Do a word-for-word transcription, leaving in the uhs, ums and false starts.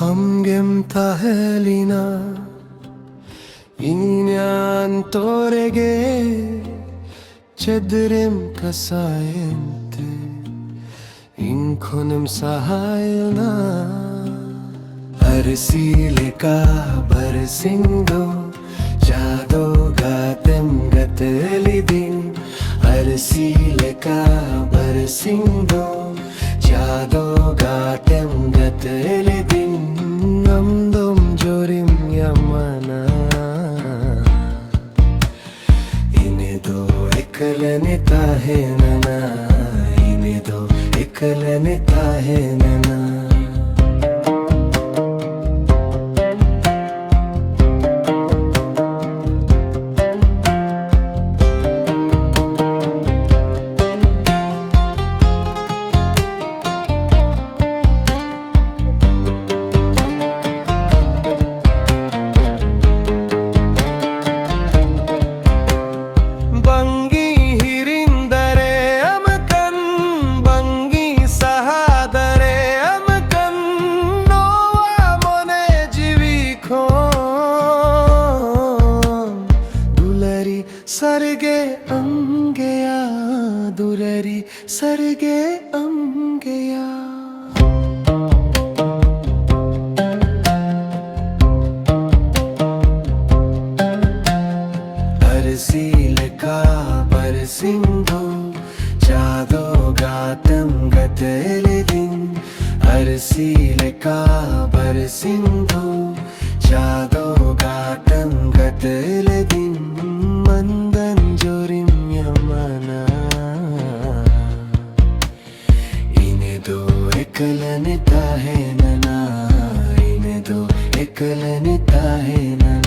ᱟᱢᱜᱮᱢ ᱛᱟᱦᱮᱸ ᱞᱮᱱᱟ ᱤᱧᱟᱜ ᱚᱱᱛᱚᱨ ᱨᱮᱜᱮ᱾ ᱪᱮᱫ ᱨᱮᱢ ᱠᱟᱥᱟᱭᱮᱱ ᱛᱮ ᱤᱧ ᱠᱷᱚᱱᱮᱢ ᱥᱟᱦᱟᱭᱮᱱᱟ? ᱟᱹᱨᱥᱤ ᱞᱮᱠᱟ ᱵᱟᱨᱥᱤᱧ ᱫᱚ ᱪᱟᱸᱫᱚ ᱜᱟᱛᱮᱢ ᱜᱟᱛᱮ ᱞᱤᱫᱤᱧ᱾ ᱟᱹᱨᱥᱤ ᱞᱮᱠᱟ ᱵᱟᱨᱥᱤᱧ ᱫᱚ ᱪᱟᱸᱫᱚ ᱜᱟᱛᱮᱢ ᱜᱟᱛᱮ ᱞᱤᱫᱤᱧ᱾ ᱟᱢ ᱫᱚᱢ ᱡᱳᱨᱮᱢ ᱧᱟᱢᱟᱱᱟ᱾ ᱤᱧ ᱫᱚ ᱮᱠᱞᱟᱱᱮ ᱛᱟᱦᱮᱱᱟ, ᱤᱧ ᱫᱚ ᱮᱠᱞᱟᱱᱮ ᱛᱟᱦᱮᱱᱟ᱾ ᱵᱟᱝᱜᱤ ᱦᱤᱲᱤᱧ ᱫᱟᱲᱮᱭᱟᱢ ᱠᱟᱱ, ᱵᱟᱝᱜᱤ ᱥᱟᱦᱟ ᱫᱟᱲᱮᱭᱟᱢ ᱠᱟᱱ, ᱱᱚᱣᱟ ᱢᱚᱱᱮ ᱡᱤᱣᱤ ᱠᱷᱚᱱ᱾ ᱫᱩᱞᱟᱹᱨᱤ ᱥᱟᱹᱨᱤᱜᱮ ᱟᱢᱜᱮᱭᱟ, ᱫᱩᱞᱟᱹᱨᱤ ᱥᱟᱹᱨᱤᱜᱮ ᱟᱢᱜᱮᱭᱟ᱾ ᱟᱹᱨᱥᱤ ᱞᱮᱠᱟ ᱵᱟᱨᱥᱤᱧ ᱫᱚ ᱪᱟᱸᱫᱚ ᱜᱟᱛᱮᱢ ᱜᱟᱛᱮ ᱞᱤᱫᱤᱧ᱾ ᱟᱹᱨᱥᱤ ᱞᱮᱠᱟ ᱵᱟᱨᱥᱤᱧ ᱫᱚ ᱪᱟᱸᱫᱚ ᱜᱟᱛᱮᱢ ᱜᱟᱛᱮ ᱞᱤᱫᱤᱧ᱾ ᱢᱟᱱᱫᱟᱱ ᱡᱳᱨᱮᱢ ᱧᱟᱢᱟᱱᱟ᱾ ᱤᱧ ᱫᱚ ᱮᱠᱞᱟᱱᱮ ᱛᱟᱦᱮᱱᱟ, ᱤᱧ ᱫᱚ ᱮᱠᱞᱟᱱᱮ ᱛᱟᱦᱮᱱᱟ᱾